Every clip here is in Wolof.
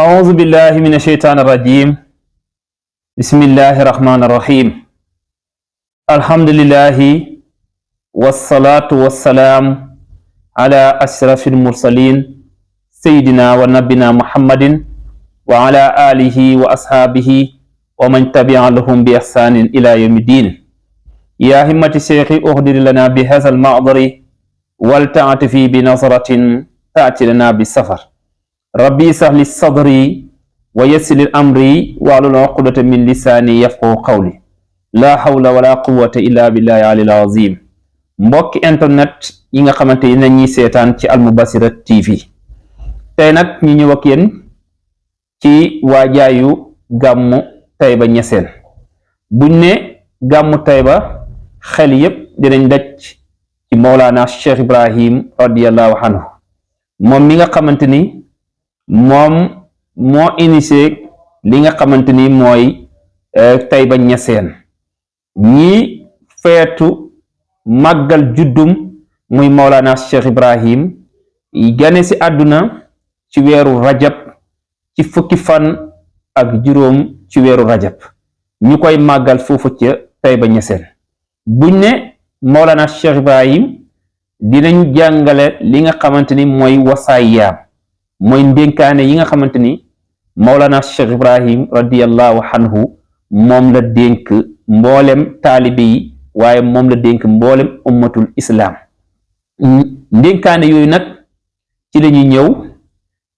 أعوذ بالله من الشيطان الرجيم بسم الله الرحمن الرحيم الحمد لله والصلاة والسلام على أشرف المرسلين سيدنا ونبينا محمد وعلى آله وأصحابه ومن تبع لهم بإحسان إلى يوم الدين يا همة الشيخ أهدر لنا بهذا المعذر ولتعطفي بنظرة تأتي لنا بالسفر ربي سهل صدري ويسر أمري واحلل عقدة من لساني يفقهوا قولي لا حول ولا قوة إلا بالله العلي العظيم mbokki internet yi nga xamante ni nañuy seetaan ci Al-Mubasira TV tey nag ñu ñëw ak yéen ci waajaayu gàmmu Taïba Niassène buñ ne gàmmu Taïba xel yépp dinañ daj ci Mawlana Cheikh Ibrahim radiyallahu anhu moom mi nga xamante ni moom moo initié li nga xamante ni mooy Taïba Niassène ñii feetu màggal juddum muy Mawlana Cheikh Ibrahim gane ci àdduna ci weeru rajab ci fukki fan ak juróom ci weeru rajab ñu koy màggal foofu ca Taïba Niassène buñ ne Mawlana Cheikh Ibrahim dinañ jàngale li nga xamante ni mooy wasaayaam mooy ndénkaane yi nga xamante ni Mawlana Cheikh Ibrahim radiyallahu anhu moom la dénk mboolem taalibe yi waaye moom la dénk mboolem ummatul islam ndénkaane yooyu nag ci la ñuy ñëw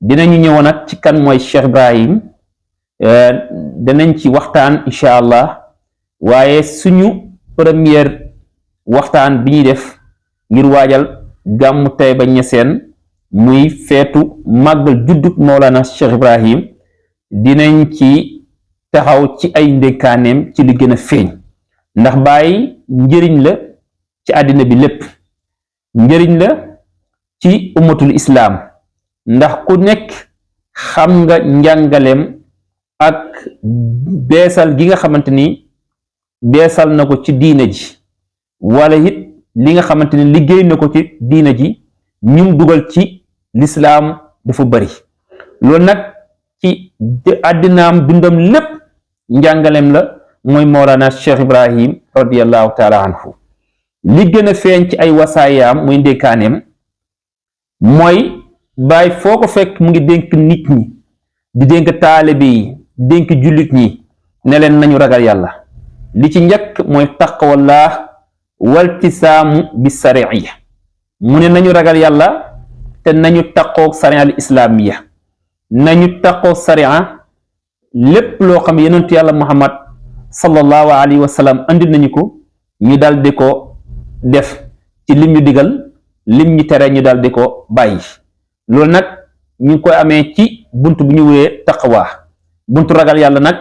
dinañu ñëw nag ci kan mooy Cheikh Ibrahim danañ ci waxtaan incha allah waaye suñu première waxtaan bi ñuy def ngir waajal gàmmu Taïba Niassène muy feetu màggal juddug Mawlana Cheikh Ibrahim dinañ ci taxaw ci ay ndénkaaneem ci li gën a feeñ ndax bàyyi njëriñ la ci àddina bi lépp njëriñ la ci ummatul islaam ndax ku nekk xam nga njàngaleem ak beesal gi nga xamante ni beesal na ko ci diina ji wala it li nga xamante ni liggéey na ko ci diina ji ñum dugal ci lislaam dafa bari loolu nag ci àddinaam dundam lépp njàngaleem la mooy Mawlana Cheikh Ibrahim radiyallahu taala anhu li gën a feeñ ci ay wasaayaam muy ndénkaaneem mooy bàyyi foo ko fekk mu ngi dénk nit ñi di dénk taalibe yi dénk jullit ñi ne leen nañu ragal yàlla li ci njëkk mooy taqwallah waltisaamu bi sariya mu ne nañu ragal yàlla te nañu taqoo sariya al islaamiya nañu taqoo sariya lépp loo xam yonentu yàlla Muhammad sallallahu alayhi wa sallam andi nañu ko ñu dal di ko def ci lim ñu digal lim ñu tere ñu dal di ko bàyyi loolu nag ñu ngi koy amee ci bunt bu ñu wuree taqwa buntu ragal yàlla nag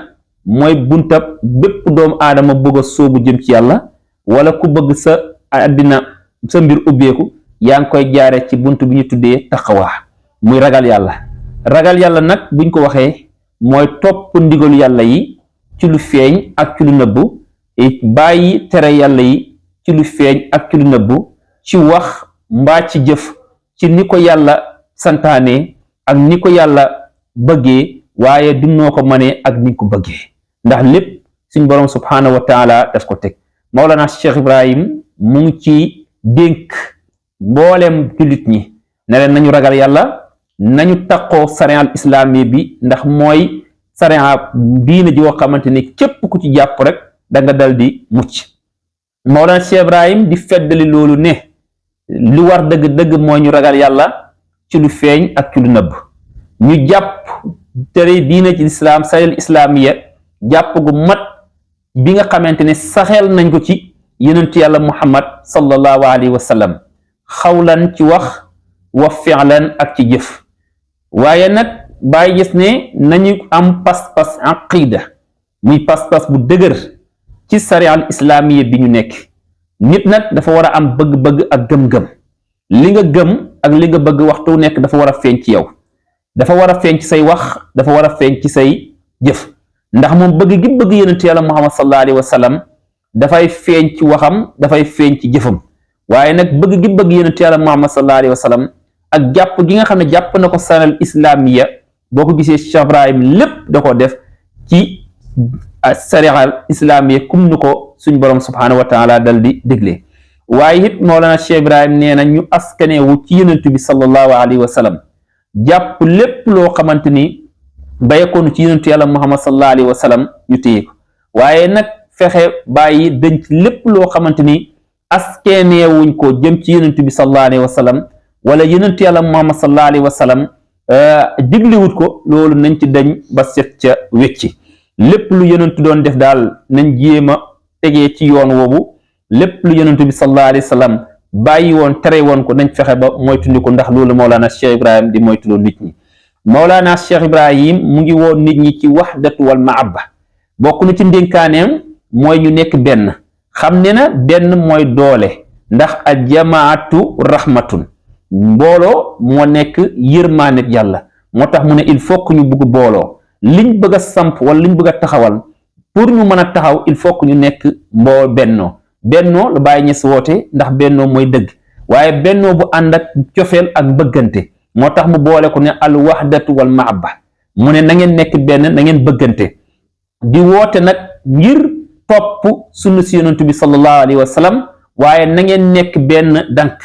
mooy buntab bépp doomu aadama bëgg a soobu jëm ci yàlla wala ku bëgg sa àddina sa mbir ubbeeku yaa ngi koy jaare ci bunt bi ñu tuddee taqwa muy ragal yàlla nag buñ ko waxee mooy topp ndigalu yàlla yi ci lu feeñ ak ci lu nëbbu bàyyi tere yàlla yi ci lu feeñ ak ci lu nëbbu ci wax mbaa ci jëf ci ni ko yàlla santaane ak ni ko yàlla bëggee waaye du noo ko mënee ak ni ko bëggee ndax lépp suñ boroom subhaanahu wa taala daf ko teg Mawlana Cheikh Ibrahim mu ngi ci dénk mboolem jullit ñi ne leen nañu ragal yàlla nañu taqoo sariya al islaami bi ndax mooy sariya diina ji woo xamante ni képp ku ci jàpp rek da nga dal di mucc Mawlana Cheikh Ibrahim di feddali loolu ne lu war dëgg-dëgg mooy ñu ragal yàlla ci lu feeñ ak ci lu nëbb ñu jàpp tere diina ci lislaam sariya al islaamiya jàpp gu mat bi nga xamante ne saxeel nañ ko ci yonentu yàlla Muhammad sallallahu alayhi wa sallam xawlan ci wax wa fi'lan ak ci jëf waaye nag bàyyi gis ne nañu am pas-pas aqida muy pas-pas bu dëgër ci sariya al islaamiya bi ñu nekk nit nag dafa war a am bëgg-bëgg ak gëm-gëm li nga gëm ak li nga bëgg waxtu nekk dafa war a feeñ ci yow dafa war a feeñ ci say wax dafa war a feeñ ci say jëf ndax moom bëgg gi bëgg yonent yàlla Muhammad sallallahu alayhi wa sallam dafay feeñ ci waxam dafay feeñ ci jëfam waaye nag bëgg gi bëgg yonent yàlla Muhammad sallallahu alayhi wa sallam ak jàpp gi nga xam ne jàpp na ko sanal islamiya boo ko gisee Cheikh Ibrahim lépp da ko def ci sariya islamique comme ni ko suñ borom subhanahu wa taala dal di déglee. waaye it Mawlana Cheikh Ibrahim nee na ñu askanewu ci yonent bi sallallahu alayhi wa sallam jàpp lépp loo xamante ni bayekoonu ci yonentu yàlla Muhammad sallallahu alayhi wa sallam ñu téye ko waaye nag fexe bàyyi denc lépp loo xamante ni askeneewuñ ko jëm ci yonent bi sallallahu alayhi wa sallam wala yonentu yàlla Muhammad sallallahu alayhi wa sallam digliwut ko loolu nañ ci dañ ba set ca wecci lépp lu yonentu doon def daal nañ jéem a tegee ci yoon woowu lépp lu yonentu bi sallallahu alayhi wa sallam bàyyi woon tere woon ko nañ fexe ba moytundi ko ndax loolu Mawlana Cheikh Ibrahim di moytuloo nit ñi. Mawlana Cheikh Ibrahim mu ngi woon nit ñi ci wahdatu wal mahabba bokk na ci ndénkaaneem mooy ñu nekk benn xam ne na benn mooy doole ndax al jamaatu rahmatun mbooloo moo nekk yërmaane yàlla moo tax mu ne il faut que ñu bëgg booloo liñ bëgg a samp wala liñ bëgg a taxawal pour ñu mën a taxaw il faut que ñu nekk bennoo la Baay Ñas woote ndax bennoo mooy dëgg waaye bennoo bu ànd ak cofeel ak bëggante moo tax mu boole ko ne al wahdatu wal mahabba mu ne na ngeen nekk benn na ngeen bëggante di woote nag ngir topp sunna si yonent bi sallallahu alayhi wa sallam waaye na ngeen nekk benn dank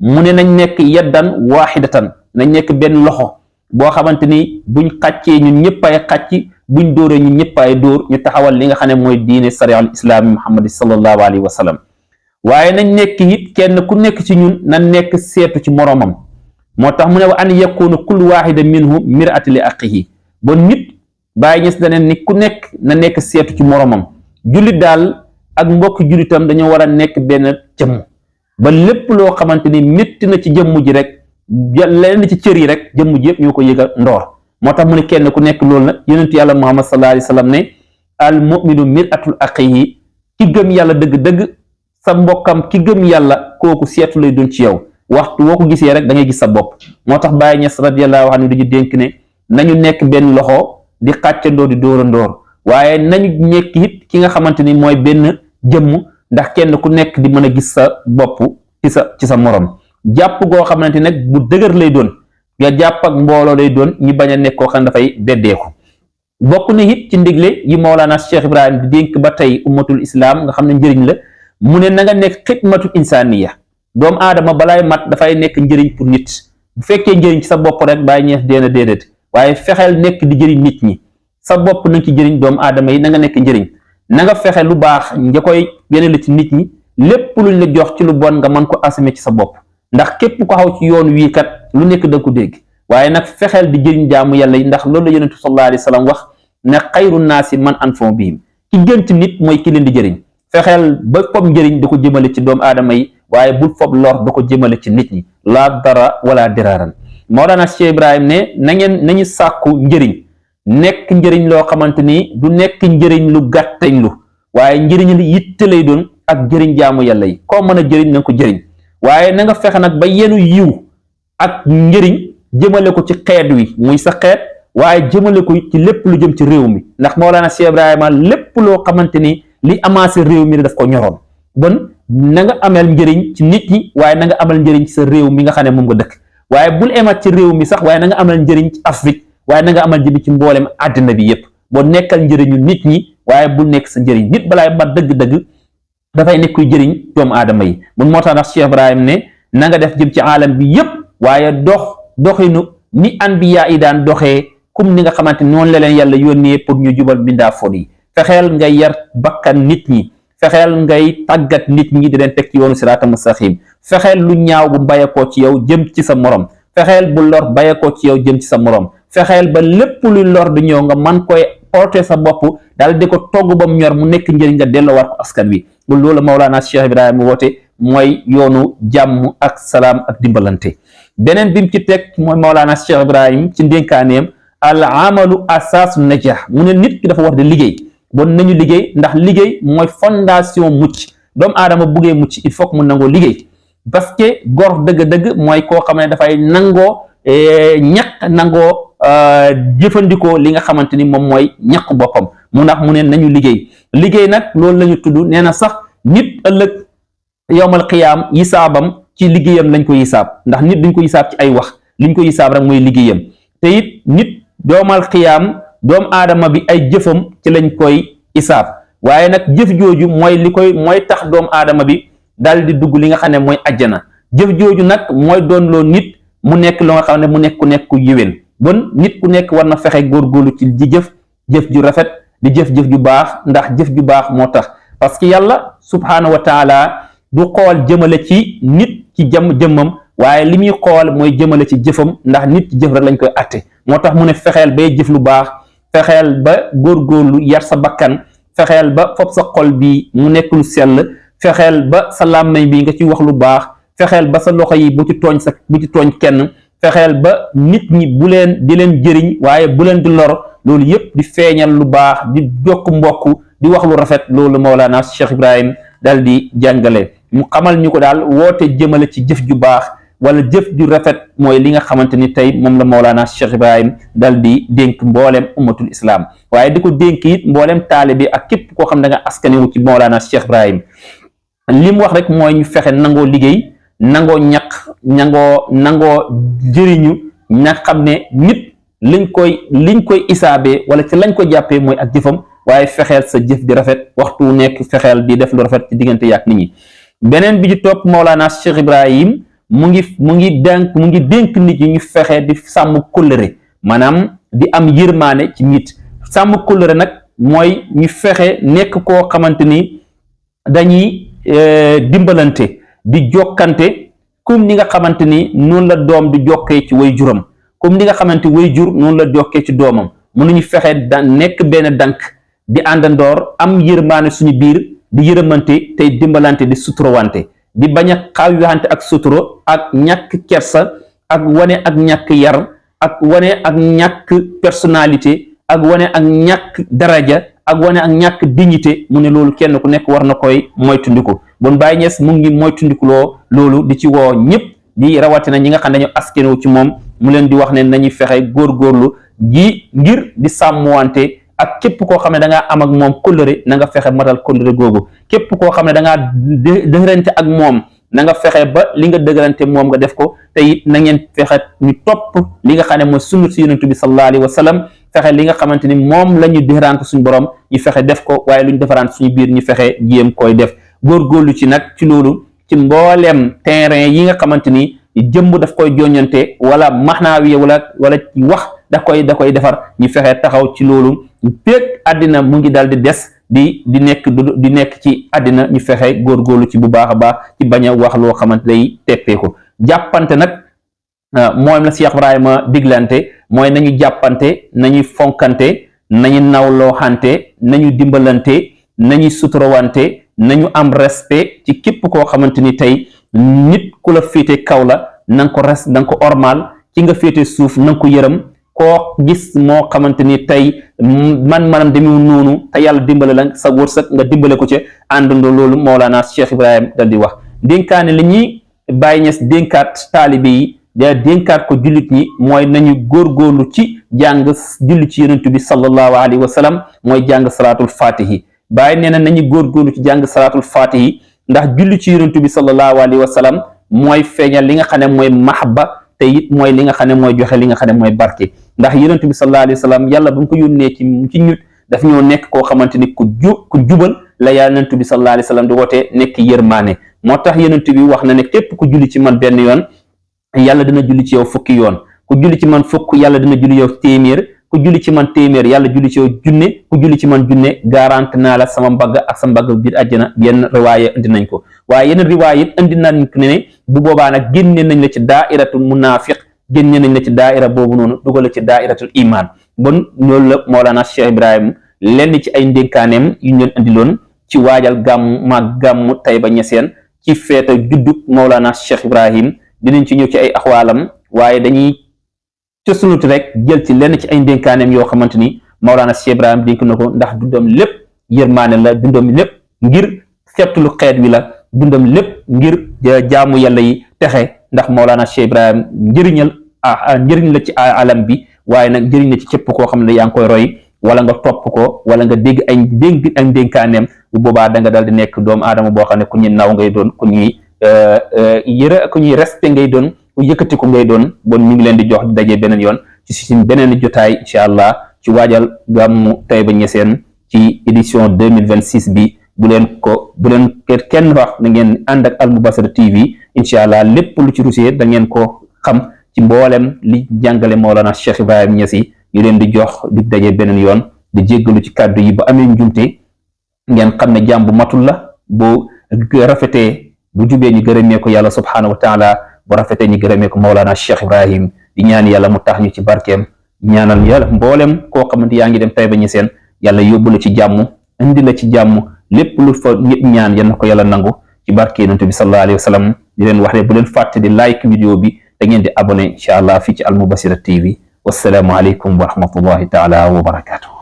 mu ne nañ nekk yaddan waahidatan nañ nekk benn loxo boo xamante ni buñ xàccee ñun ñëpp ay xàcc buñ dóoree ñun ñëpp ay dóor ñu taxawal li nga xam ne mooy diine sariya al islaami muhammad sallallahu alayhi wa sallam waaye nañ nekk it kenn ku nekk ci ñun na nekk seetu ci moroomam moo tax mu ne wa an yakuna kullu waahida minhu mir'atan li axihi bon nit Baay Ñas da ne ni ku nekk na nekk seetu ci moroomam jullit daal ak mbokk jullitam dañoo war a nekk benn jëmm ba lépp loo xamante ni métti na ci jëmm ji rek leneen ci cër yi rek jëmm ji yëpp ñoo ko yëga ndoor moo tax mu ne kenn ku nekk loolu nag yonentu yàlla Muhammad sallallahu alayhi wa sallam ne al mu'minu mir'atul axihi ki gëm yàlla dëgg-dëgg sa mbokkam ki gëm yàlla kooku seetu lay doon ci yow waxtu woo ko gisee rek da ngay gis sa bopp moo tax Baay Ñas radiyallahu anhu dañu dénk ne nañu nekk benn loxo di xàccandoo di dóorandoor waaye nañu nekk it ki nga xamante ni mooy benn jëmm ndax kenn ku nekk di mën a gis sa bopp ci sa morom jàpp goo xamante nag bu dëgër lay doon nga jàpp ak mbooloo lay doon ñi bañ a nekk koo xam dafay beddeeku bokk na it ci ndigle yi Mawlana Cheikh Ibrahim di dénk ba tey ummatul islam nga xam ne njëriñ la mu ne na nga nekk xidmatul insaniya doomu aadama balaay mat dafay nekk njëriñ pour nit bu fekkee njëriñ ci sa bopp rek Baay Ñas deena déedéet waaye fexeel nekk di jëriñ nit ñi sa bopp na ci jëriñ doomu aadama yi na nga nekk njëriñ na nga fexe lu baax nga koy yeneen ci nit ñi lépp luñ la jox ci lu bon nga mën ko assumer ci sa bopp ndax képp ko xaw ci yoon wii kat lu nekk da ko dégg waaye nag fexeel di jëriñ jaamu yàlla yi ndax loolu la yonent sallallahu alayhi wa sallam wax ne xayru naasi man anfa'u bihim ki gën ci nit mooy ki leen di jëriñ fexeel ba fob njëriñ da ko jëmale ci doomu aadama yi waaye bul fob lor da ko jëmale ci nit ñi laa dara wala diraaran Mawlana Cheikh Ibrahim ne nañu sàkku njëriñ nekk njëriñ loo xamante ni du nekk njëriñ lu gàttañ lu waaye njëriñ li yitte lay doon ak jëriñ jaamu yàlla yi koo mën a jëriñ na nga ko jëriñ waaye na nga fexe nag ba yenu yiw ak njëriñ jëmale ko ci xeet wi muy sa xeet waaye jëmale ko ci lépp lu jëm ci réew mi ndax Mawlana Cheikh Ibrahima lépp loo xamante ni li amaase réew mi daf ko ñoroon bon na nga amal njëriñ ci nit ñi waaye na nga amal njëriñ ci sa réew mi nga xam ne moom nga dëkk waaye bul emat ci réew mi sax waaye na nga amal njëriñ ci Afrique waaye na nga amal njëriñ ci mboolem àddina bi yépp boo nekkal njëriñu nit ñi waaye bul nekk sa njëriñ nit balaay mat dëgg-dëgg dafay nekk kuy jëriñ doomu aadama yi mun moo tax Cheikh Ibrahim ne na nga def jëm ci aalam bi yépp waaye doxinu ni anbiya yi daan doxee comme ni nga xamante noonu la leen yàlla yónnee pour ñu jubal mbindaafoon yi fexeel ngay yar bakkan nit ñi fexeel ngay tàggat nit ñi di leen teg ci yoonu siraata mustaqim fexeel lu ñaaw bu mbayekoo ci yow jëm ci sa morom fexeel bu lor bayekoo ci yow jëm ci sa morom fexeel ba lépp luy lor di ñëw nga man koy porté sa bopp daal di ko togg ba mu ñor mu nekk njëriñ nga delloowaat ko askan wi bu loolu Mawlana Cheikh Ibrahima woote mooy yoonu jàmm ak salaam ak dimbalante beneen bi mu ci teg mooy Mawlana Cheikh Ibrahim ci ndénkaaneem al amalu asaasu najah mu ne nit ki dafa war di liggéey bon nañu liggéey ndax liggéey mooy fondation mucc doomu aadama buggee mucc il faut que mu nangoo liggéey parce que gor dëgg-dëgg mooy koo xam ne dafay nangoo ñaq nangoo jëfandikoo li nga xamante ni moom mooy ñaq boppam mu ndax mu ne nañu liggéey nag loolu la ñu tudd nee na sax nit ëllëg yowmal qiyaam yisaabam ci liggéeyam lañ ko yisaab ndax nit duñ ko yisaab ci ay wax liñ ko yisaab rek mooy liggéeyam te it nit doomal xiyaam doomu aadama bi ay jëfam ci lañ koy isaab waaye nag jëf jooju mooy tax doomu aadama bi daal di dugg li nga xam ne mooy ajjana jëf jooju nag mooy doon loo nit mu nekk loo nga xam ne mu nekk ku nekk ku yiwén bon nit ku nekk war na fexe góorgóorlu ci di jëf ju rafet di jëf ju baax ndax jëf ju baax moo tax parce que yàlla subhaanahu wa taala du xool jëmale ci nit ci jëmmam waaye li muy xool mooy jëmale ci jëfam ndax nit ci jëf rek lañ koy atte moo tax mu ne fexeel bay jëf lu baax fexeel ba góorgóorlu yar sa bakkan fexeel ba fopp sa xol bi mu nekk lu sell fexeel ba sa làmmiñ bi nga ci wax lu baax fexeel ba sa loxo yi bu ci tooñ kenn fexeel ba nit ñi di leen jëriñ waaye bu leen di lor loolu yëpp di feeñal lu baax di jokk mbokk di wax lu rafet loolu Mawlana Cheikh Ibrahim dal di jàngale mu xamal ñu ko daal woote jëmale ci jëf ju baax wala jëf ju rafet mooy li nga xamante ni tey moom la Mawlana Cheikh Ibrahim dal di dénk mbooleem ummatul islam waaye di ko dénk it mbooleem taalibe ak képp koo xam ne da nga askanewu ci Mawlana Cheikh Ibrahim li mu wax rek mooy ñu fexe nangoo liggéey nangoo ñaq nangoo jëriñu na xam ne nit liñ koy isaabee wala ci lañ ko jàppee mooy ak jëfam waaye fexeel sa jëf di rafet waxtu nekk fexeel di def lu rafet ci diggante yaak nit ñi beneen bi ci topp Mawlana Cheikh Ibrahim mu ngi dénk nit ñi ñu fexe di sàmm kóllëre maanaam di am yërmaane ci nit sàmm kóllëre nag mooy ñu fexe nekk koo xamante ni dañuy dimbalante di jokkante comme ni nga xamante ni noonu la doom di jokkee ci way juram comme ni nga xamante way jur noonu la jokkee ci doomam mënuñu fexe nekk benn dank di àndandoor am yërmaane suñu biir di yërëmante tey dimbalante di suturowante di bañ a xaawante ak suturo ak ñàkk kersa ak wane ak ñàkk yar ak wane ak ñàkk personnalité ak wane ak ñàkk daraja ak wane ak ñàkk dignité mu ne loolu kenn ku nekk war na koy moytundiku bon Baye Niass mu ngi moytundikuloo loolu di ci woo ñëpp di rawatina ñi nga xam ne dañu askenewu ci moom mu leen di wax ne nañuy fexe góorgóorlu ji ngir di sàmmwante ak képp koo xam ne da ngaa am ak moom kóllëre na nga fexe matal kóllëre googu képp koo xam ne da ngaa dëgërante ak moom na nga fexe ba li nga dëgërante moom nga def ko te it na ngeen fexe ñu topp li nga xam ne mooy sunna si yonent bi sallallahu alayhi wa sallam fexe li nga xamante ni moom la ñu dëgërante suñu borom ñu fexe def ko waaye lu ñu defarante suñu biir ñu fexe jéem koy def góorgóorlu ci nag ci loolu ci mbooleem terrain yi nga xamante ni jëmb daf koy joññante wala maxnaawi wala wax da koy defar ñu fexe taxaw ci loolu péeg àddina mu ngi dal di des di nekk ci àddina ñu fexe góorgóorlu ci bu baax a baax ci bañ a wax loo xamante day teppee ko jàppante nag moom la Cheikh Ibrahima diglante mooy nañu jàppante nañuy fonkante nañu nawlooxante nañu dimbalante nañu suturawante nañu am respect ci képp koo xamante ni tey nit ku la féete kaw la na nga ko ormal ci nga féete suuf na nga ko yërëm koo gis moo xamante ni tey manam demiw noonu te yàlla dimbale la sa wërsëg nga dimbale ko ci àndandoo loolu Mawlana Cheikh Ibrahim dal di wax dénkaane li ñuy Baye Niass dénkaat taalibe yi da dénkaat ko jullit ñi mooy nañu góorgóorlu ci jàng julli ci yonent bi sallallahu alayhi wa sallam mooy jàng salaatul fatihi Baye nee na nañu góorgóorlu ci jàng salaatul fatihi ndax julli ci yonent bi sallallahu alayhi wa sallam mooy feeñal li nga xam ne mooy mahabba te it mooy li nga xam ne mooy joxe li nga xam ne mooy barke ndax yonent bi sallallahu alayhi wa sallam yàlla bu mu ko yónnee ci ñut daf ñoo nekk koo xamante ni ku jubal la yonent bi sallallahu alayhi wa sallam di wootee nekk yërmaane moo tax yonent bi wax na ne képp ku julli ci man benn yoon yàlla dina julli ci yow fukki yoon ku julli ci man fukk yàlla dina julli yow téeméer ku julli ci man téeméer yàlla julli ci yow junne ku julli ci man junne garante naa la sama mbagg ak sa mbagg biir àjjana yenn riwaaya indi nañ ko waaye yenn riwaaya it indi nañ ko ne bu boobaa nag génne nañ la ci daairatul munaafiq génne nañ la ci daaira boobu noonu dugal la ci daairatul iman bon loolu la Mawlana Cheikh Ibrahim lenn ci ay ndénkaaneem yu ñu leen indiloon ci waajal gàmmu Taïba Niassène ci feeta juddug Mawlana Cheikh Ibrahim dinañ ci ñëw ci ay axwaalam waaye dañuy cësunuti rek jël ci lenn ci ay ndénkaaneem yoo xamante ni Mawlana Cheikh Ibrahim dénk na ko ndax dundam lépp yërmaane la dundam lépp ngir xeetulu xeet wi la dundam lépp ngir jaamu yàlla yi texe ndax Mawlana Cheikh Ibrahim njëriñ la ci alam bi waaye nag njëriñ la ci képp koo xam ne yaa ngi koy roy wala nga topp ko wala nga dégg ay ndénkaaneem bu boobaa da nga dal di nekk doomu aadama boo xam ne ku ñuy naw ngay doon ku ñuy respect ngay doon ku yëkkati ko ngay doon bon ñu ngi leen di jox daje beneen yoon ci suñu beneen jotaay incha allah ci waajal gàmmu Taïba Niassène ci édition 2026 bi. bu leen kenn wax na ngeen ànd ak Al Moubassir TV incha allah lépp lu ci rusee da ngeen ko xam ci mboolem li jàngale Mawlana Cheikh Ibrahim Niass ñu leen di jox di daje beneen yoon di jéggalu ci kàddu yi ba amee njumte ngeen xam ne jàmm bu matul la bu rafetee bu jubee ñu gërëmee ko yàlla subhanahu wa taala bu rafetee ñu gërëmee ko Mawlana Cheikh Ibrahim di ñaan yàlla mu tax ñu ci barkeem ñaanal yàlla mboolem koo xamante yaa ngi dem Taïba Niassène yàlla yóbbu la ci jàmm indi la ci jàmm lépp lu fa nit ñaan yal na ko yàlla nangu ci barke yonent bi sallallahu alayhi wa sallam di leen wax ne bu leen fàtte di like vidéo bi da ngeen di abonné incha allah fii ci Al Moubassir TV wassalaamu aleykum wa rahmatullahi taala wa barakatuh